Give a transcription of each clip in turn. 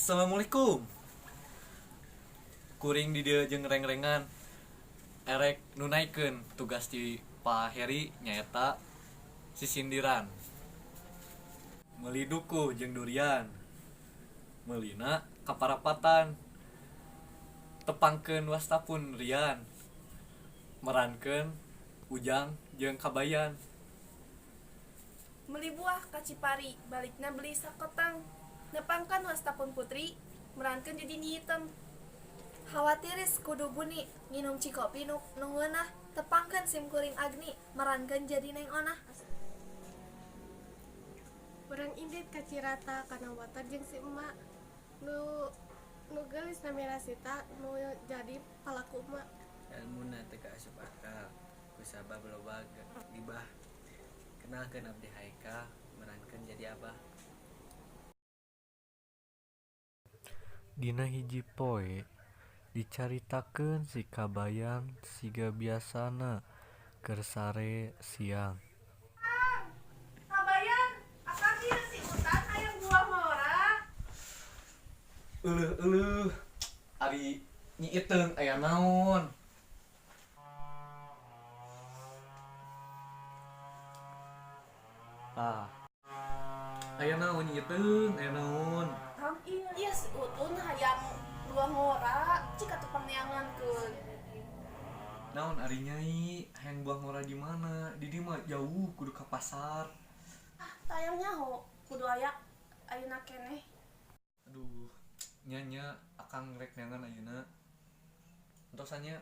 Assalamualaikum. Kuring di dieu jeung reng-rengan erek nunaikeun tugas ti Pak Heri nyaeta sisindiran. Meuli duku jeung durian. Meulina ka parapatan. Tepangkeun wastapun Rian. Merankeun Ujang jeung Kabayan. Meuli buah ka Cipari, balikna beli sakoteng. Nepangkeun wastapun Putri, merankeun jadi Nyi Iteung. Hawa tiris kudu buni, nginum cikopi nu ngeunah, tepangkeun sim kuring Agni, merankeun jadi Neng Onah. Urang indit ka Cirata kana motor jeung si emak. Nu nu geulis namina Sita nu jadi palaku emak. Elmuna teu kaasup akal kusabab loba gibah. Kenalkeun abdi Haikal merankeun jadi Abah. Dina hiji poe dicaritakeun si Kabayan siga biasana keur sare siang. Kabayan, akang ieu si Utan hayang buah ngora. Euleuh euleuh. Ari Nyi Iteung aya naon? Tah. Aya naon Nyi Iteung? Aya naon? Kang ieu si Utun hayang buah ngora, cik atuh pangneangankeun. Naon ari Nyai? Hayang buah ngora di mana? Di dieu mah jauh kudu ka pasar. Ah, tayang nyaho, kudu aya ayeuna keneh. Aduh, nya nya akang rek neangan ayeuna. Entosan nya.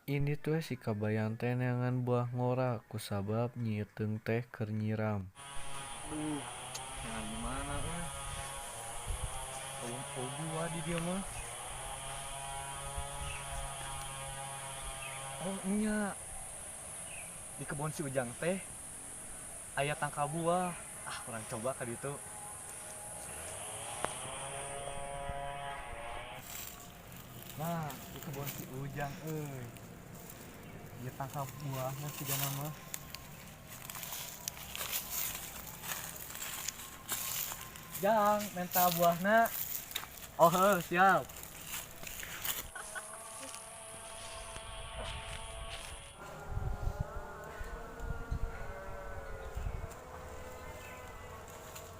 Indit we si Kabayan teh neangan buah ngora kusabab Nyi Iteung teh keur nyiram. Aduh, neangan di mana euy? Eueuh buah di dieu mah. Oh nya. Di kebon si Ujang teh aya tangkal buah. Ah, urang coba ka ditu. Nah, di kebon si Ujang euy. Ieu tangkal buahna sigana mah. Jang, menta buahna. Oh, heuh, siap.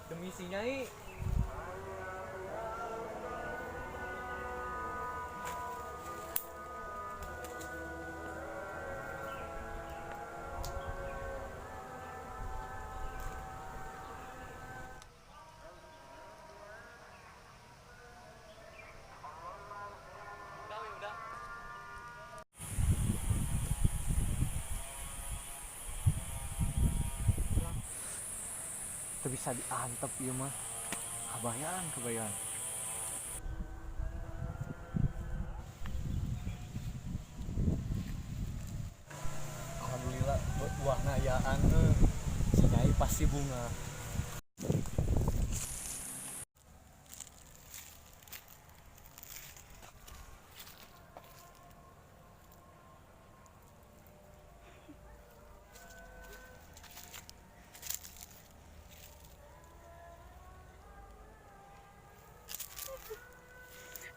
Demi si Nyai. Udah, we, udah. Teu bisa diantep ieu mah. Kabayan, kabayan. Alhamdulillah buahna ayaan euy. Si Nyai pasti bunga.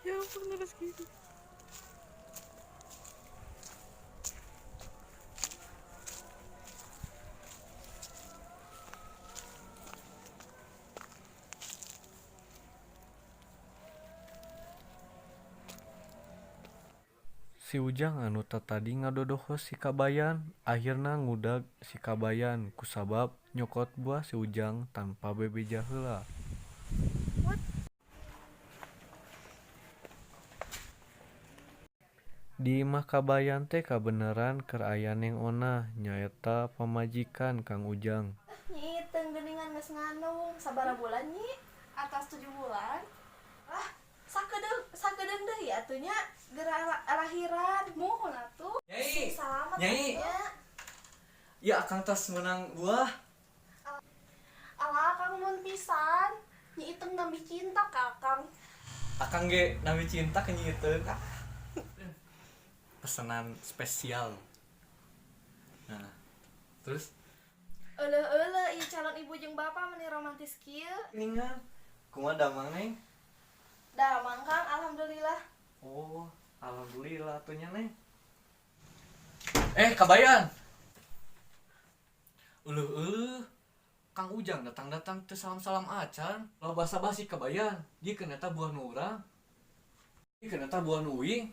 Ya ampun terus gitu. Si Ujang anu tatadi ngadodoho si Kabayan akhirna ngudag si Kabayan kusabab nyokot buah si Ujang tanpa bebeja heula. Di imah Kabayan teh kabeneran keur aya Neng Onah nyaeta pamajikan Kang Ujang. Nyi Iteung geuningan geus ngandung, sabaraha bulan Nyi? Atas 7 bulan. Ah, sakedeung sakedeung deui atuh nya geura lahiran. Muhun atuh. Nyai. Salamet Nyai. nya. Ya akang tos meunang buah. Alah akang mun pisan. Nyi Iteung nambih cinta ka akang. Akang ge nambih cinta ka Nyi Iteung. Ah. Pesanan spesial. Nah, terus Euleuh euleuh ieu calon ibu jeung bapak meni romantis kieu. Ningan kumaha damang Neng? Damang Kang, alhamdulillah. Oh, alhamdulillah atuh nya Neng. Eh, Kabayan. Euleuh euleuh. Kang Ujang datang-datang teu salam-salam acan. Lo basa-basi Kabayan. Jikeun eta buah nu urang. Jikeun eta buah nu uing.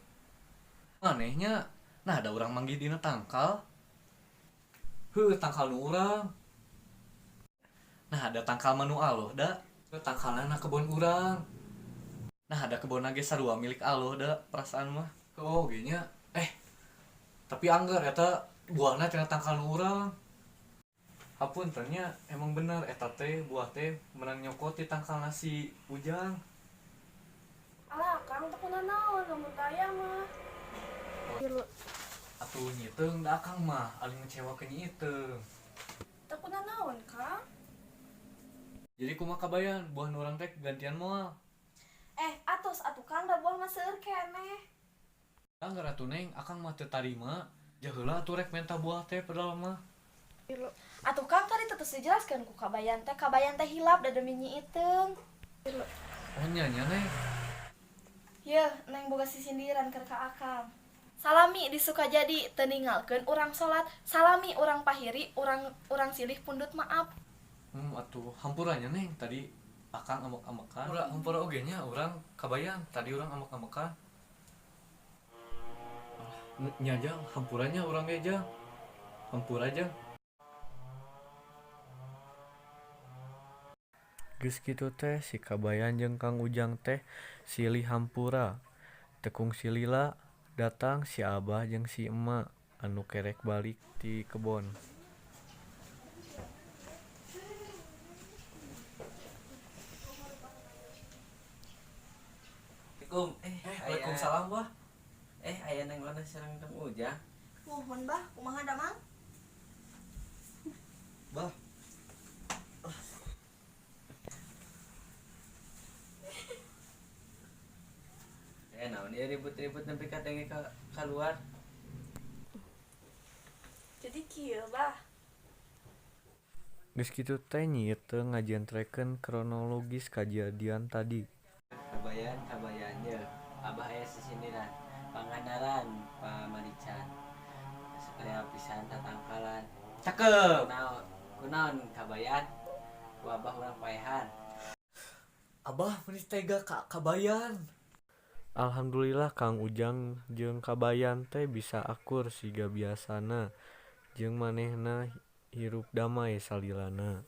Anehnya, nah ada urang manggih dina tangkal. Heuh, tangkal nu urang. Nah, ada tangkal mah nu aloh da. Tangkalna na kebon urang. Nah, ada kebon ge sarua milik aloh da perasaan mah. Oh, ge nya. Eh, tapi anggar eta buahna tina tangkal nu urang. Hapunten nya, emang bener eta teh buah teh menang nyokot di tangkalna si Ujang. Alah Kang teu kunanaon lamun teu aya mah. Tilu. Atuh nyiteung da akang mah aling ngecewakeun nyiteung. Teu kunanaon Kang? Jadi kumaha Kabayan buah nu urang teh gantian moal? Eh, atos atuh Kang da buah mah seueur keneh. Anggar atuh Neng, akang mah teu tarima. Jaheula atuh rek menta buah teh padahal mah. Tilu. Atuh Kang tadi teu dijelaskeun ku Kabayan teh hilap da demi Nyi Iteung. Tilu. Oh nya nya Neng. Yeuh, Neng boga sisindiran keur ka Akang. Salami di Sukajadi teu ninggalkeun urang salat, salami urang pahiri, urang urang silih pundut maaf. Atuh hampura nya Neng, tadi akang ambek-ambekan. Hampura, hampura oge nya urang Kabayan, tadi urang ambek-ambekan. Alah, nya jang, hampura nya urang ge jang. Hampura jang. Geus kitu teh si Kabayan jeung Kang Ujang teh silih hampura. Teu kungsi lila datang si Abah jeung si Emak anu kerek balik ti kebon. Assalamualaikum. Eh, Eh, waalaikumsalam Bah. Eh, aya Neng Lona sareng Kang Ujang. Muhun Bah, kumaha damang? Bah. Eh, naon ieu ribut-ribut nepi ka denge ka kaluar. Jadi kieu Bah. Geus kitu teh Nyi Iteung ngajentrekeun kronologis kajadian tadi. Kabayan, kabayan ye. Abah aya sisindiran. Pangandaran, Pamarican. Supaya pisan tatangkalan. Cakep. Kunaon, kunaon Kabayan? Ku abah urang paehan. Abah meni tega ka Kabayan. Alhamdulillah Kang Ujang jeung Kabayan teh bisa akur siga biasana jeung manehna hirup damai salilana.